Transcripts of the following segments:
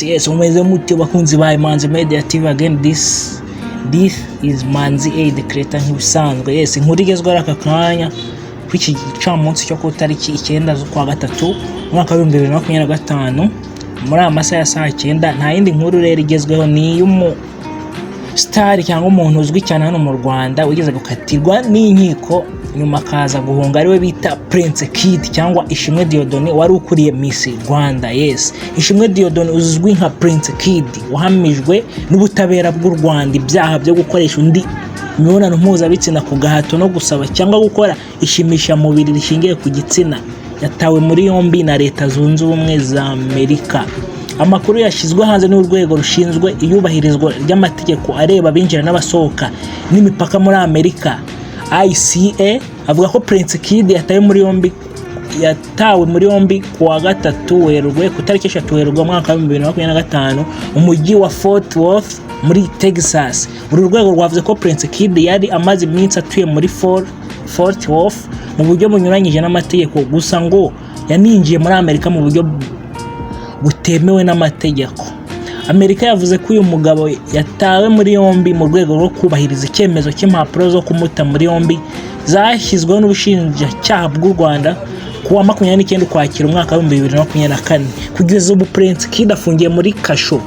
Yes, umeze mute bakunzi ba Manzi Media TV? Again, this is Manzi A the creator nk'ibisanzwe. Yes, inkuru igezweho aka kanya kuri iki gicamunsi cyo ku tariki 9 z'ukwa gatatu, umwaka wa 2025, muri aya masaha ya saa 9, nta yindi nkuru rero igezweho, ni iy'umu star cyangwa umuntu uzwi cyane hano mu Rwanda wigeze gukatirwa n'inkiko nyuma akaza guhunga, ariwe bita Prince Kid cyangwa Ishimwe Dieudonné wari ukuriye Miss Rwanda. Yes, Ishimwe Dieudonné uzwi nka Prince Kid wahamijwe n'ubutabera bw'u Rwanda ibyaha byo gukoresha undi imibonano mpuzabitsina ku gahato no gusaba cyangwa gukora ishimishamubiri rishingiye ku gitsina, yatawe muri yombi na Leta Zunze Ubumwe za Amerika. Amakuru yashyizwe hanze n'urwego rushinzwe iyubahirizwa ry'amategeko areba abinjira n'abasohoka n'imipaka muri Amerika, ICE, avuga ko Prince Kid yatawe muri yombi ku wa gatatu Werurwe, ku tariki 3 Werurwe, umwaka wa 2025, mu mujyi wa Fort Worth muri Texas. Uru rwego rwavuze ko Prince Kid yari amaze iminsi atuye muri Fort Worth mu buryo bunyuranyije n'amategeko, gusa ngo yaninjiye muri Amerika mu buryo butemewe n'amategeko. Amerika yavuze ko uyu mugabo yatawe muri yombi mu rwego rwo kubahiriza icyemezo cy'impapuro zo kumuta muri yombi zashyizweho n'ubushinjacyaha bw'u Rwanda ku wa 29 Ukwakira, umwaka wa 2024. Kugeza ubu Prince Kid afungiye muri kasho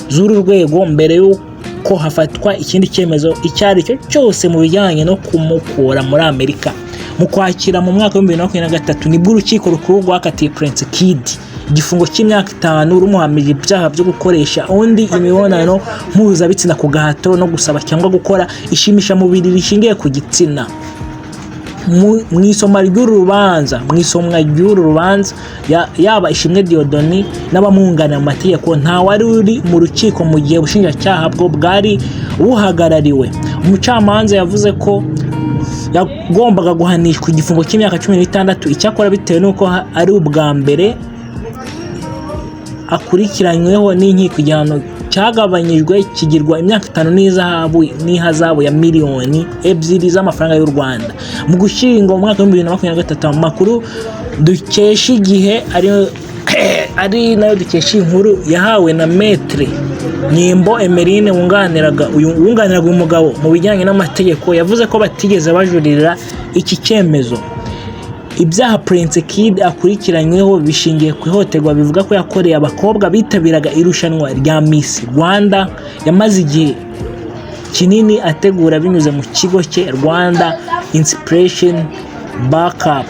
z'uru rwego mbere y'uko hafatwa ikindi cyemezo icyo ari cyo cyose mu bijyanye no kumukura muri Amerika. Mu Kwakira mu mwaka wa 2023 nibwo urukiko rukuru rwakatiye Prince Kid igifungo cy'imyaka 5, rumuhamije ibyaha byo gukoresha undi imibonano mpuzabitsina ku gahato no gusaba cyangwa gukora ishimishamubiri rishingiye ku gitsina. Mu isomwa ry'uru rubanza, yaba Ishimwe Dieudonné n'abamwunganira mu mategeko nta wari uri mu rukiko, mu gihe ubushinjacyaha bwo bwari buhagarariwe. Umucamanza yavuze ko yagombaga guhanishwa igifungo cy'imyaka 16. Icyakora bitewe n'uko ari ubwa mbere akurikiranyweho n'inkiko, igihano cyagabanyijwe kigirwa imyaka 5 n'ihazabu ya miliyoni 2 z'amafaranga y'u Rwanda. Mu Gushyingo mu mwaka wa 2023, amakuru dukesha Igihe, ari nayo dukesha iyi nkuru, yahawe na Maître Nyimbo Emeline wunganiraga uyu mugabo mu bijyanye n'amategeko, yavuze ko batigeze bajuririra iki cyemezo. Ibyaha Prince Kid akurikiranyweho bishingiye ku ihohoterwa bivuga ko yakoreye abakobwa bitabiraga irushanwa rya Miss Rwanda yamaze igihe kinini ategura binyuze mu kigo cye Rwanda Inspiration Backup.